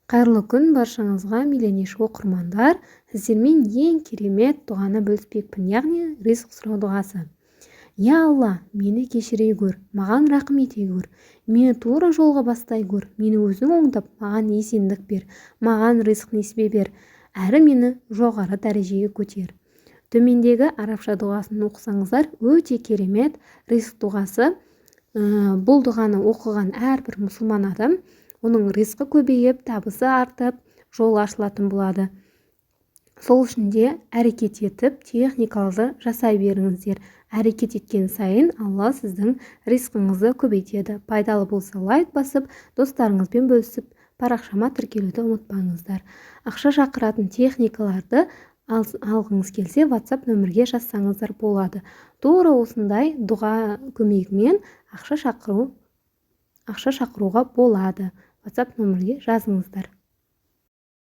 Қайырлы күн баршаңызға, миллионерші оқырмандар! Сіздермен ең керемет дұғаны бөліспекпін, яғни ризық сұрау дұғасы. Я Алла, мені кешіре гөр, маған рақым ете гөр, мені тура жолға бастай гөр, мені өзің оңдап, маған есендік бер, маған ризық несібе бер, әрі мені жоғары дәрежеге көтер. Төмендегі арабша дұғасын оқысаңыздар, өте керемет ризық дұғасы. Бұл дұғаны оқыған әрбір мұсылман адам, оның ризқы көбейіп, табысы артып, жолы ашылатын болады. Сол үшін де әрекет етіп, техникаларды жасай беріңіздер. Әрекет еткен сайын Алла сіздің ризқыңызды көбейтеді. Пайдалы болса, лайк басып, достарыңызбен бөлісіп, парақшама тіркелуді ұмытпаңыздар. Ақша шақыратын техникаларды алғыңыз келсе, WhatsApp нөмірге жазсаңыздар болады. Тура осындай дұға көмегімен ақша шақыруға болады. WhatsApp нөмірге жазыңыздар.